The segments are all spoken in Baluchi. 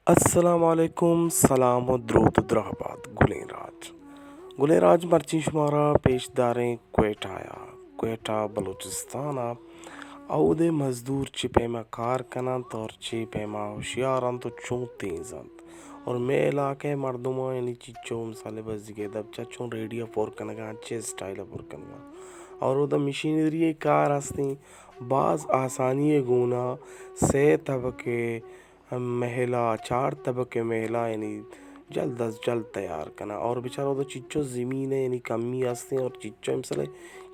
السلام علیکم، سلام و دروت و دراہ بات گلیں راج۔ گلیں راج، مرچی شمارا پیش داریں کوئٹہ ءَ، کوئٹہ بلوچستان ءَ۔ اودے مزدور چی پیما کار کننت اور چی پیما ہوشیار انت و چون تیز انت اور مئے علاقہ ءِ مردماں یعنی چیچو مثال بزگے دب چا چون ریڈیا پر کنگا، چے اسٹائل پر کنگا۔ اور اودا مشینری کار ہستیں، باز آسانی گونا سے طبقے محلہ، چار طبقے محلہ یعنی جلد از جلد تیار کناں۔ اور بچار اودا چیچو زمین ہے یعنی کمی ہستیں اور چیچو مثال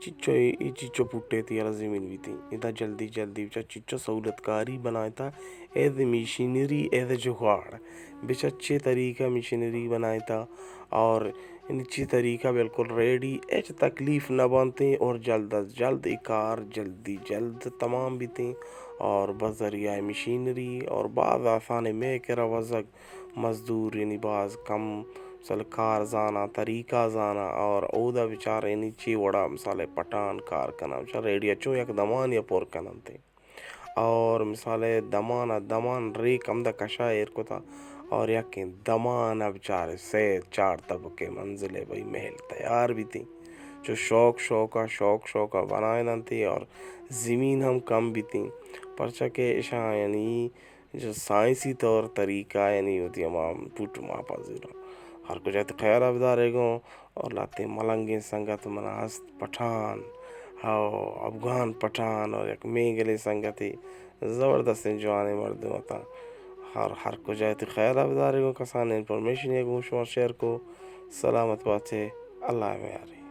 چیچو اے چیچو پٹے تیارا زمین بیتی، ادا جلدی جلدی بچار چیچو سہولت کاری بنائتا، ایز مشینری، ایز جگاڑ، بچار چے طریقہ مشینری بنائتا اور یعنی چی طریقہ بالکل ریڈی، ہچ تکلیف نہ بنتیں اور جلد از جلد اے کار جلدی جلد تمام بیتیں اور بذریعہ مشینری اور باز آسان مئے کرا وزگ مزدور یعنی باز کم مثال کار زاناں، طریقہ زاناں اور اودا بچار یعنی چی وڑا مثال پٹان کار کناں، بچار ریڈیا چون یک دمانی پر کننتیں۔ اور مثال ءَ دمان ءَ دمان ریک ہمدا کشا ایر کتا اور یکیں دمان ءَ بچارے سے چار طبقے منزل ءَ بھئی محل تیار بیتیں۔ چو شوق شوق ءَ، شوق شوق ءَ بنائیننتی اور زمین ہم کم بیتیں، پرچا کہ اشاں یعنی جو سائنسی طور طریقہ یعنی وتی ہما پوٹ ماپا زیراں۔ ہر کجا تی خیال ءَ بدارے گوں۔ اور لہتیں ملنگیں سنگت منا ہست پٹھان، ہو، افغان پٹھان اور یک مینگلیں سنگتے، زبردستیں جوانیں مردم اتاں۔ ہر، ہر کجا تی خیال ءَ بدارے گوں، کسانیں انفارمیشن ءَ گوں شما شیئر کو۔ سلامت باتے، اللہ ءِ میارے۔